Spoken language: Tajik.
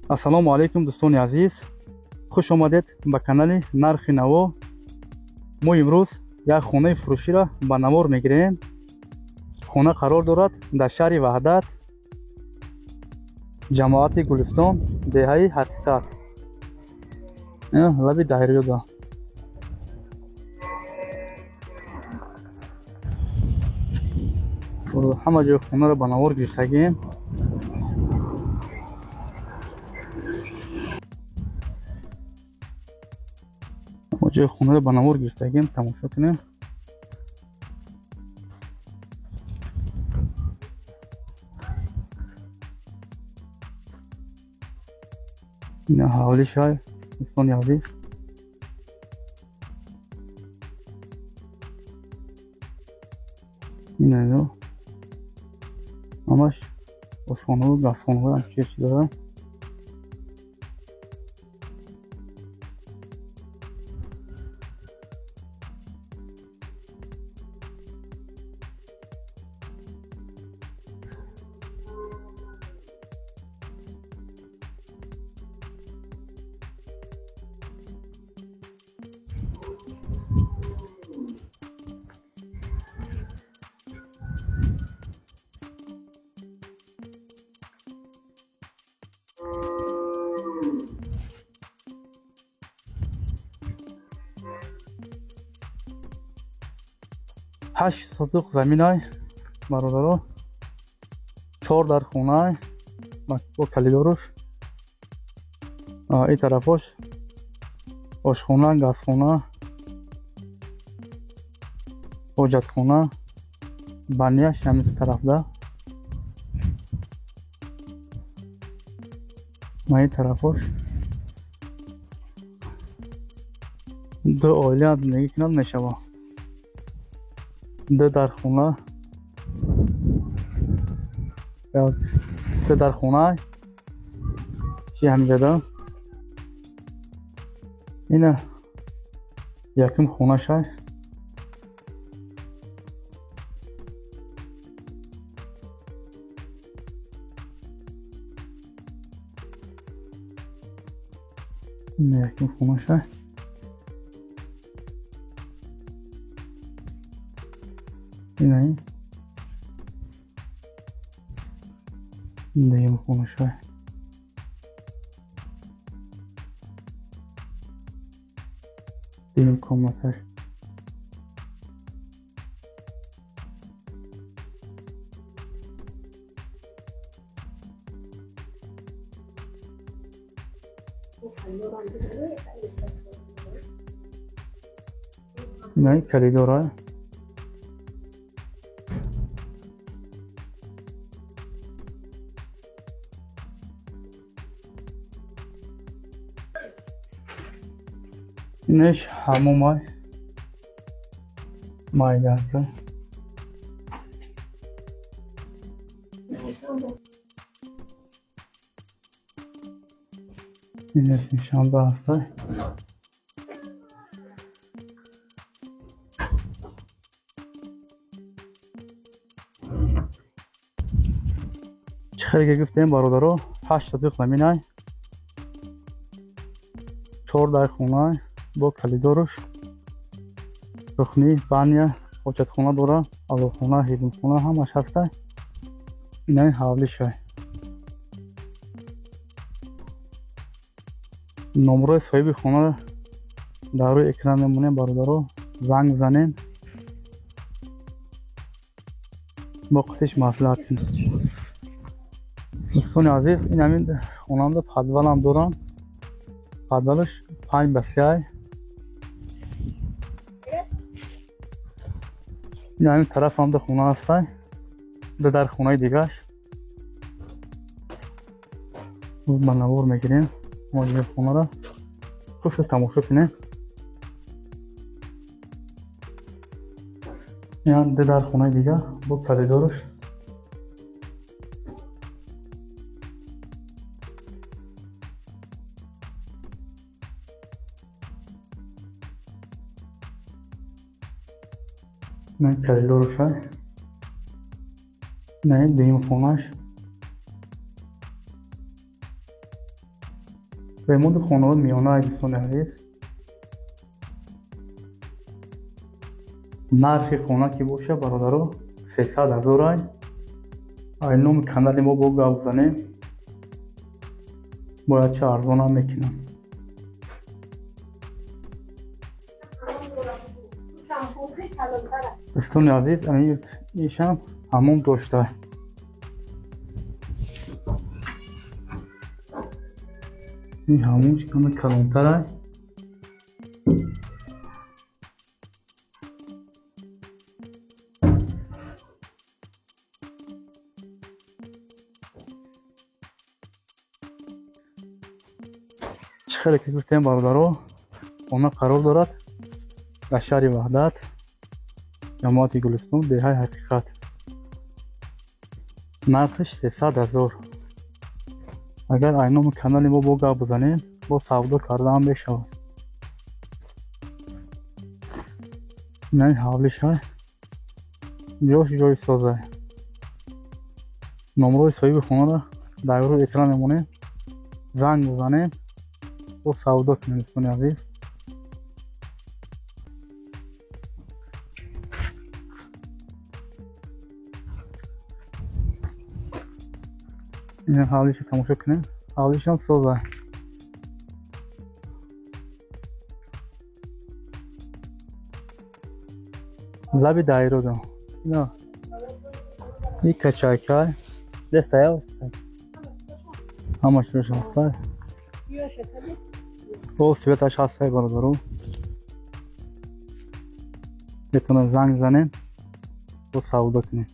Ассалому алайкум, дӯстони азиз, хуш омадед ба канали Нархи Наво. Мо имрӯз як хонаи фурӯширо ба навор мегирем. Хона қарор дорад дар шаҳри Ваҳдат, ҷамоати Гулистон, деҳаи Ҳақиқат, лаби дарёда. Ҳама ҷои хонаро ба навор гирифтагем. Ҷои хонаро ба навор гирифтагем, тамошо кунем. Ина ҳавлишай, дӯстони азиз. Ина ҳамаш ошхонаву газхонаҳо ҳамчи чиз дорад. Ҳашт сотуқ заминай, бародаро, 4 дар хонай бо калидоруш. Ин тарафош ошхона, газхона, ҳоҷатхона, банияш ҳамин тарафда. Ма ин тарафош ду оила зиндагӣ кунад мешавад. Ду дар хона, ду дар хона чи ҳамҷода. Ина якум хонашай. Ина якум хонашай. Ина дуюм хонашай. Дуюм комнаташ. Ина коридора. Инаш ҳамомай майдака. Инаш шанба ҳастай. Чӣ хеле ки гуфтем, бародаро, 8 сотуқ заминай, 4 дар хонай бо калидоруш, рухни, баня, ҳоҷатхона дора, аловхона, ҳезумхона ҳамаш ҳастай. Инаи ҳавлишай. Номрои соҳиби хона дар рӯи экран мемонем, бародаро, занг бизанем, бо қисиш маслиҳат кунем. Дӯстони азиз, ин ҳамин хонанда подвалам дорам. Подвалаш 5 ба 3. Ин ҳамин тараф ҳам ду хона ҳастай, ду дар хонаи дигаш. Ба навор мегирем мо дигар хонаро, хушу тамошо кунем. Ин ду дар хонаи дига бо калидоруш. На коридорушай. На дуюм хонаш. Ремонти хонаҳои миёнаи, дӯстони азиз. Нархи хона ки боша, бародаро, 300 ҳазорай. Ай номи канали мо бо гап занем, бояд ча арзонам мекунам. Дӯстони азиз, ишам ҳамом дошта. Ин ҳамонш каме калонтарай. Чӣ хеле ки гуфтем, бародаро, хона қарор дорад дар шаҳри Ваҳдат, ҷамоати Гулистон, деҳаи Ҳақиқат. Нархиш 300 ҳазор. Агар ай номи канали мо бо гап бизанем, бо савдо кардаам мешавад. Ин ҳавлишай, ҷош ҷои созай. Номрои соҳиби хонаро дар рӯи экран мемонем, занг бизанем, бо савдо кунем, дӯстони азиз. Ин ҳавлиша тамошо кунем. Ҳавлишам созай. Лаби дайродо. Ина. И качайкай. Десая. Ҳамаш рош ҳастай. Бо светаш ҳастай, бародаро. Метавонем занг занем, бо савдо кунем.